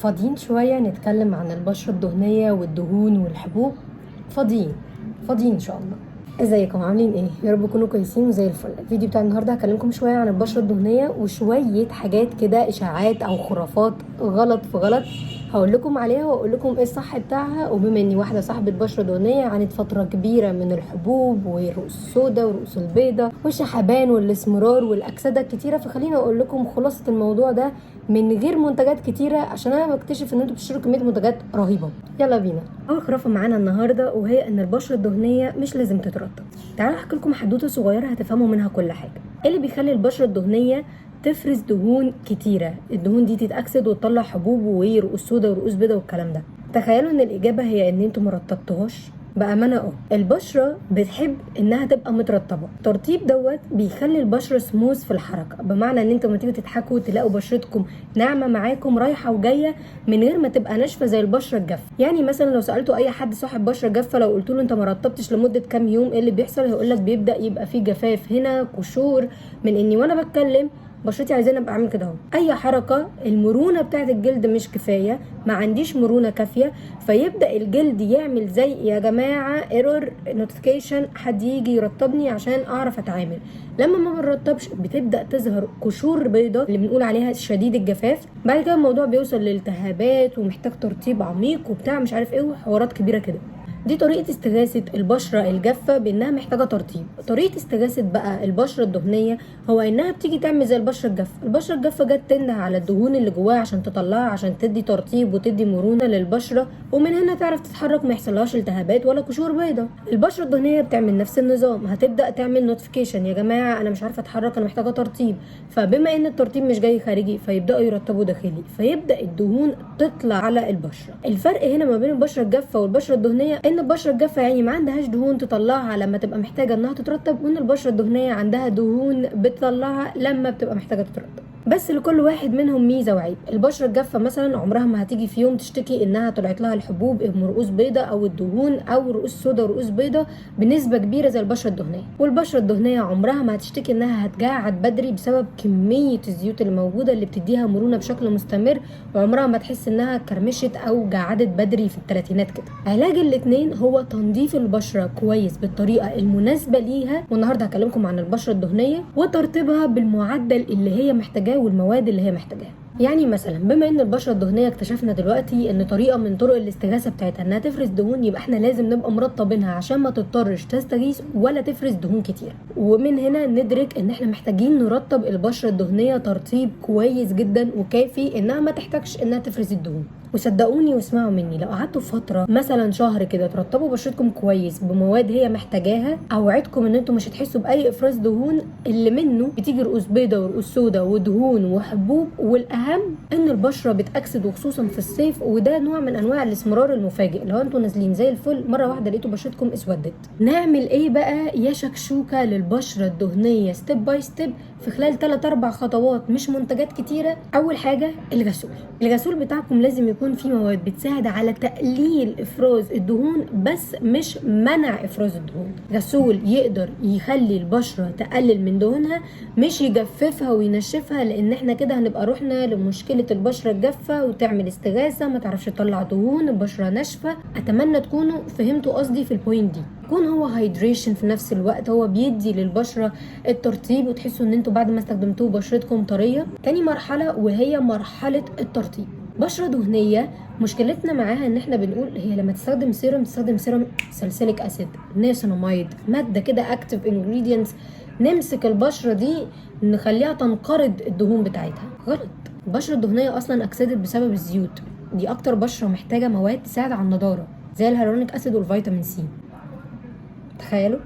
فاضيين شوية نتكلم عن البشرة الدهنية والدهون والحبوب؟ فاضيين فاضيين ان شاء الله. ازيكم عاملين ايه؟ يا رب تكونوا كويسين وزي الفل. الفيديو بتاع النهارده هكلمكم شوية عن البشرة الدهنية وشوية حاجات كده، اشاعات او خرافات غلط في غلط هقول لكم عليها واقول لكم ايه الصح بتاعها. وبما اني واحدة صاحبه بشره دهنية عانت فترة كبيرة من الحبوب والرؤوس السوداء والرؤوس البيضاء والشحبان والاسمرار والاكسده الكتيره، فخليني اقول لكم خلاصه الموضوع ده من غير منتجات كتيره، عشان انا بكتشف ان انتوا بتشتروا كمية منتجات رهيبة. يلا بينا. اول خرافه معانا النهارده وهي ان البشرة الدهنية مش لازم تترطب. تعالوا احكي لكم حدوتة صغيرة هتفهموا منها كل حاجة. ايه اللي بيخلي البشرة الدهنية تفرز دهون كتيرة؟ الدهون دي تتاكسد وتطلع حبوب ورؤوس سودا ورؤوس بيضاء والكلام ده. تخيلوا ان الاجابة هي ان انتوا مرطبتوهاش. بامانه البشرة بتحب انها تبقى مترطبه. الترطيب دوت بيخلي البشرة سموث في الحركة، بمعنى ان انتوا لما تيجوا تضحكوا تلاقوا بشرتكم ناعمة معاكم رايحة وجاية من غير ما تبقى ناشفة زي البشرة الجافه. يعني مثلا لو سالتوا اي حد صاحب بشره جافة، لو قلت له انت ما رطبتش لمدة كام يوم ايه اللي بيحصل؟ هيقول لك بيبدا يبقى فيه جفاف هنا، قشور. من اني وانا بتكلم بشرتي عايزاني ابقى اعمل كده اهو، اي حركة المرونة بتاعت الجلد مش كفاية، ما عنديش مرونة كافيه، فيبدا الجلد يعمل زي يا جماعة error notification، حد يجي يرطبني عشان اعرف اتعامل. لما ما بنرطبش بتبدا تظهر قشور بيضاء اللي بنقول عليها شديد الجفاف. بعد كده الموضوع بيوصل لالتهابات ومحتاج ترطيب عميق وبتاع مش عارف ايه وحوارات كبيرة كده. دي طريقة استغاثة البشرة الجافة بانها محتاجة ترطيب. طريقة استغاثة بقى البشرة الدهنية هو انها بتيجي تعمل زي البشرة الجافة. البشرة الجافة جت تنده على الدهون اللي جواها عشان تطلعها، عشان تدي ترطيب وتدي مرونة للبشرة، ومن هنا تعرف تتحرك ما يحصلهاش التهابات ولا قشور بيضاء. البشرة الدهنية بتعمل نفس النظام، هتبدأ تعمل notification، يا جماعة انا مش عارفة اتحرك، انا محتاجة ترطيب. فبما ان الترطيب مش جاي خارجي فيبدأوا يرطبوا داخلي، فيبدأ الدهون تطلع على البشرة. الفرق هنا ما بين البشرة الجافة والبشرة الدهنية ان البشرة الجافه يعني ما عندهاش دهون تطلعها لما تبقى محتاجه انها تترطب، وان البشرة الدهنية عندها دهون بتطلعها لما بتبقى محتاجه تترطب. بس لكل واحد منهم ميزة وعيب. البشرة الجافه مثلا عمرها ما هتيجي في يوم تشتكي انها طلعت لها الحبوب ام رؤوس بيضاء او الدهون او رؤوس سودا ورؤوس بيضاء بنسبة كبيرة زي البشرة الدهنية. والبشره الدهنية عمرها ما هتشتكي انها هتجعد بدري بسبب كمية الزيوت اللي موجودة اللي بتديها مرونة بشكل مستمر، وعمرها ما تحس انها كرمشت او جعدت بدري في الثلاثينات كده. علاج الاثنين هو تنظيف البشرة كويس بالطريقة المناسبة ليها، والنهارده هكلمكم عن البشرة الدهنية وترطيبها بالمعدل اللي هي محتاجاه والمواد اللي هي محتاجاها. يعني مثلا بما ان البشرة الدهنية اكتشفنا دلوقتي ان طريقه من طرق الاستغاثة بتاعتها انها تفرز دهون، يبقى احنا لازم نبقى مرطبينها عشان ما تضطرش تستغيث ولا تفرز دهون كتير. ومن هنا ندرك ان احنا محتاجين نرطب البشرة الدهنية ترطيب كويس جدا وكافي انها ما تحتاجش انها تفرز الدهون. وصدقوني واسمعوا مني، لو قعدتوا فترة مثلا شهر كده ترطبوا بشرتكم كويس بمواد هي محتاجاها، اوعدكم ان انتم مش هتحسوا باي افراز دهون اللي منه بتيجي رؤوس بيضاء ورؤوس سودا ودهون وحبوب. والاهم ان البشرة بتاكسد وخصوصا في الصيف، وده نوع من انواع الاسمرار المفاجئ. لو انتم نازلين زي الفل مرة واحدة لقيتوا بشرتكم اسودت. نعمل ايه بقى يا شكشوكه للبشره الدهنية step by step في خلال 3 4 خطوات، مش منتجات كتيرة؟ اول حاجة الغسول. الغسول بتاعكم لازم يكون فيه مواد بتساعد على تقليل افراز الدهون بس مش منع افراز الدهون. غسول يقدر يخلي البشرة تقلل من دهونها مش يجففها وينشفها، لان احنا كده هنبقى رحنا لمشكلة البشرة الجافه وتعمل استغاثة ما تعرفش تطلع دهون، البشرة ناشفة. اتمنى تكونوا فهمتوا قصدي في ال point دي. يكون هو hydration في نفس الوقت، هو بيدي للبشره الترطيب وتحسوا ان انتوا بعد ما استخدمتوه بشرتكم طرية. تاني مرحلة وهي مرحلة الترطيب. بشره دهنية مشكلتنا معاها ان احنا بنقول هي لما تستخدم سيرم تستخدم serum salicylic acid، niacinamide، مادة كده active ingredients، نمسك البشرة دي نخليها تنقرض الدهون بتاعتها. غلط. البشرة الدهنية اصلا اكسدت بسبب الزيوت، دي اكتر بشره محتاجه مواد تساعد على النضارة زي ال hyaluronic acid والفيتامين C. تخيلوا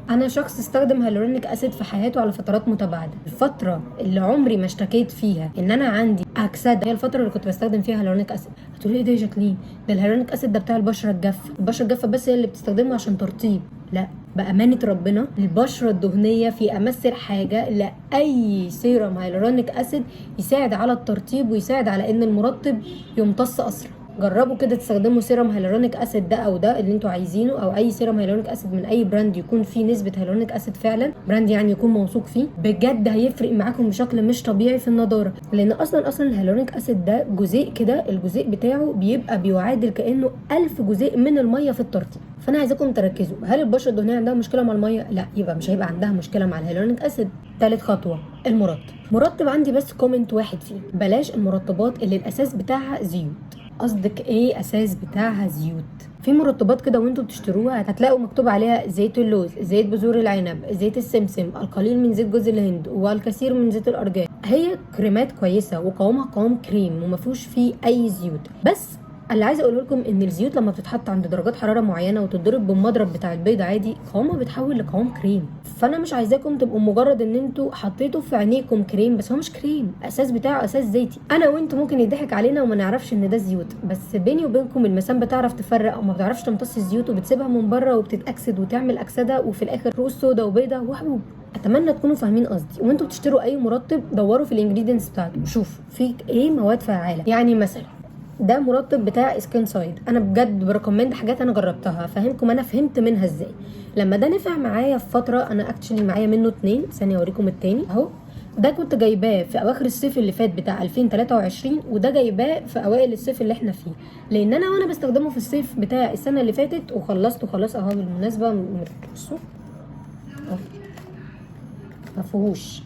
انا شخص استخدم hyaluronic acid في حياته على فترات متباعدة. الفترة اللي عمري ما اشتكيت فيها ان انا عندي اكسده هي الفترة اللي كنت بستخدم فيها hyaluronic acid. هتقولي ايه ده يا جاكلين؟ ده ال hyaluronic acid ده بتاع البشرة الجافه، البشرة الجافه بس هي اللي بتستخدمه عشان ترطيب. لا، بأمانة ربنا البشرة الدهنية في أمس الحاجة لأي serum hyaluronic acid يساعد على الترطيب ويساعد على إن المرطب يمتص أسرع. جربوا كده تستخدموا serum hyaluronic acid ده او ده اللي انتوا عايزينه، او اي serum hyaluronic acid من اي brand يكون فيه نسبه hyaluronic acid فعلا، brand يعني يكون موثوق فيه، بجد هيفرق معاكم بشكل مش طبيعي في النضارة. لان اصلا ال hyaluronic acid ده جزيء كده، الجزيء بتاعه بيبقى بيعادل كانه 1000 جزيء من المية في الترطيب. فانا عايزاكم تركزوا، هل البشرة الدهنية عندها مشكلة مع المية؟ لا، يبقى مش هيبقى عندها مشكلة مع ال hyaluronic acid. تالت خطوة المرطب. مرطب عندي بس comment واحد فيه، بلاش المرطبات اللي الاساس بتاعها زيوت. قصدك ايه اساس بتاعها زيوت؟ في مرطبات كده وانتوا بتشتروها هتلاقوا مكتوب عليها زيت اللوز، زيت بذور العنب، زيت السمسم، القليل من زيت جوز الهند، والكثير من زيت الارجان. هي كريمات كويسة وقوامها قوام كريم وما فيهوش فيه اي زيوت، بس اللي عايزه اقوله لكم ان الزيوت لما بتتحط عند درجات حرارة معينة وتتضرب بالمضرب بتاع البيض عادي، قوامها بيتحول لقوام كريم. فانا مش عايزاكم تبقوا مجرد ان انتوا حطيتوا في عينيكم كريم، بس هو مش كريم، اساس بتاعه اساس زيتي. انا وانتوا ممكن يضحك علينا وما نعرفش ان ده زيوت، بس بيني وبينكم المسام بتعرف تفرق او ما بتعرفش تمتص الزيوت وبتسيبها من بره وبتتاكسد وتعمل اكسده، وفي الاخر رؤوس سودا وبيضه وحبوب. اتمنى تكونوا فاهمين قصدي. وانتوا بتشتروا اي مرطب دوروا في ال ingredients بتاعته، شوفوا في ايه مواد فعاله. يعني مثلا ده مرطب بتاع Skin Side، انا بجد ب recommend حاجات انا جربتها، فاهمكم انا فهمت منها ازاي. لما ده نفع معايا في فترة، انا actually معايا منه 2، ثانية اوريكم التاني اهو. ده كنت جايباه في اواخر الصيف اللي فات بتاع 2023، وده جايباه في اوائل الصيف اللي احنا فيه، لان انا وانا بستخدمه في الصيف بتاع السنة اللي فاتت وخلصته خلاص اهو. بالمناسبة بصوا اهو ما فيهوش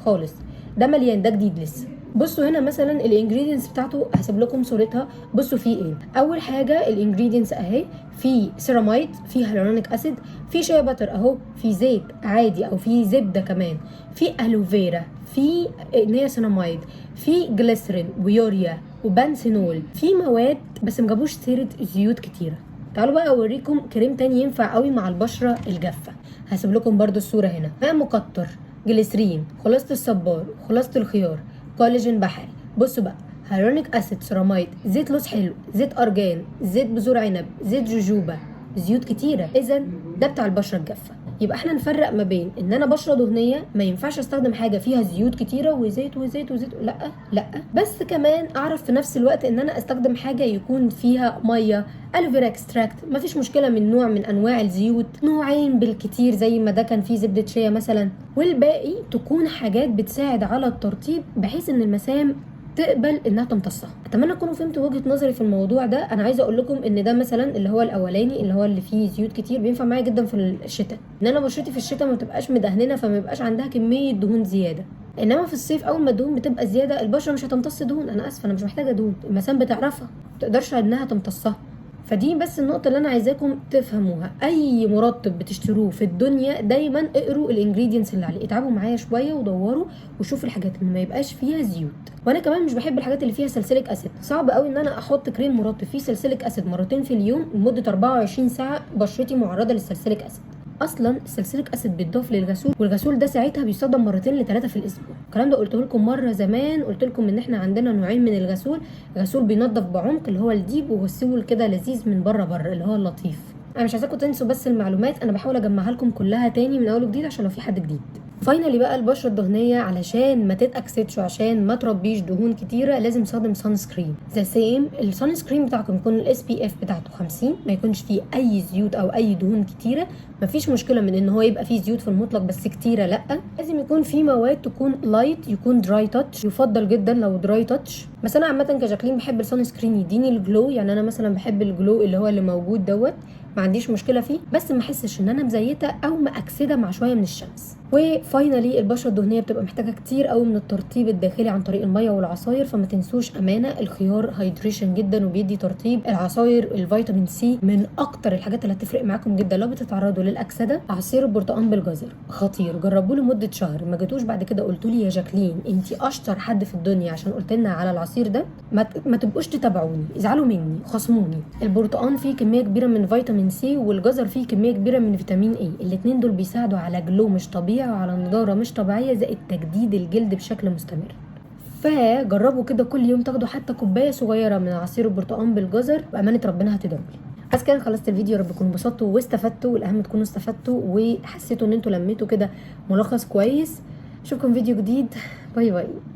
خالص، ده مليان، ده جديد لسه. بصوا هنا مثلا ال ingredients بتاعته هسيب لكم صورتها. بصوا فيه ايه. اول حاجة ال ingredients اهي، في سيرامايد، في hyaluronic acid، في shea butter اهو، في زيت عادي او في زبدة كمان، في aloe vera، في نياسيناميد، في جليسرين ويوريا وبانسينول، في مواد بس مجابوش سيره زيوت كتيرة. تعالوا بقى اوريكم كريم تاني ينفع قوي مع البشرة الجافه، هسيب لكم برده الصورة هنا. ماء مقطر، جليسرين، خلاصه الصبار، خلاصه الخيار، كولاجين بحري. بصوا بقى hyaluronic acid، ceramide، زيت لوز حلو، زيت ارجان، زيت بذور عنب، زيت جوجوبا، زيوت كتيرة. اذا ده بتاع البشرة الجافه. يبقى احنا نفرق ما بين ان انا بشره دهنية ما ينفعش استخدم حاجة فيها زيوت كتيرة وزيت وزيت وزيت، لا لا، بس كمان اعرف في نفس الوقت ان انا استخدم حاجة يكون فيها مية، aloe vera extract، مفيش مشكلة من نوع من انواع الزيوت، نوعين بالكتير زي ما ده كان فيه زبدة شيا مثلا، والباقي تكون حاجات بتساعد على الترطيب بحيث ان المسام تقبل انها تمتصها. اتمنى تكونوا فهمتوا وجهه نظري في الموضوع ده. انا عايزه اقول لكم ان ده مثلا اللي هو الاولاني اللي هو اللي فيه زيوت كتير بينفع معايا جدا في الشتاء، ان انا بشرتي في الشتاء ما بتبقاش مدهننه فما بيبقاش عندها كمية دهون زيادة. انما في الصيف اول ما الدهون بتبقى زيادة البشرة مش هتمتص دهون. انا اسفه انا مش محتاجه دهون، المسام بتعرفها ما تقدرش انها تمتصها. فدي بس النقطة اللي أنا عايزاكم تفهموها. أي مرطب بتشتروه في الدنيا دايما اقروا ال ingredients اللي عليه، اتعبوا معايا شوية ودوروا وشوفوا الحاجات اللي ما يبقاش فيها زيوت. وأنا كمان مش بحب الحاجات اللي فيها salicylic acid، صعب قوي إن أنا أحط كريم مرطب فيه salicylic acid مرتين في اليوم لمدة 24 ساعة بشرتي معرضة لل salicylic acid. اصلا ال salicylic acid بيتضاف للغسول، والغسول ده ساعتها بيستخدم مرتين لثلاثة في الاسبوع. الكلام ده قلته لكم مرة زمان، قلت لكم ان احنا عندنا نوعين من الغسول، غسول بينظف بعمق اللي هو ال deep، وغسول كده لذيذ من بره بره اللي هو اللطيف. انا مش عايزاكم تنسوا بس المعلومات، انا بحاول اجمعها لكم كلها تاني من اول وجديد عشان لو في حد جديد. finally بقى البشرة الدهنية علشان ما تتاكسدش وعشان ما تربيش دهون كتيرة لازم تستخدم sunscreen. the same ال sunscreen بتاعكم يكون ال SPF بتاعته 50، ما يكونش فيه اي زيوت او اي دهون كتيرة. مفيش مشكلة من ان هو يبقى فيه زيوت في المطلق بس كتيرة لا، لازم يكون فيه مواد تكون light، يكون dry touch، يفضل جدا لو dry touch. بس انا عامة كجاكلين بحب ال sunscreen يديني ال glow، يعني انا مثلا بحب ال glow اللي هو اللي موجود دوت، ما عنديش مشكلة فيه، بس ما احسش ان انا مزيته او مأكسده مع شوية من الشمس. و finally البشرة الدهنية بتبقى محتاجه كتير قوي من الترطيب الداخلي عن طريق المية والعصاير، فما تنسوش امانه الخيار hydration جدا وبيدي ترطيب. العصاير الفيتامين سي من اكتر الحاجات اللي هتفرق معاكم جدا لو بتتعرضوا للاكسده. عصير البرتقال بالجزر خطير، جربوه لمدة شهر، ما جيتوش بعد كده قلتوا لي يا جاكلين انت اشطر حد في الدنيا عشان قلت لنا على العصير ده، ما تبقوش تتابعوني، ازعلوا مني، خصموني. البرتقال فيه كمية كبيرة من فيتامين سي، والجزر فيه كمية كبيرة من فيتامين اي، الاثنين دول بيساعدوا على glow مش طبيعي وعلى نضاره مش طبيعية، زائد تجديد الجلد بشكل مستمر. فجربوا كده كل يوم تاخدوا حتى كوباية صغيرة من عصير البرتقال بالجزر، بامانه ربنا هتدعوا لي. بس كده خلصت الفيديو، يا رب تكونوا انبسطتوا واستفدتوا، والاهم تكونوا استفدتوا وحسيتوا ان انتوا لميتوا كده ملخص كويس. اشوفكم فيديو جديد، bye bye.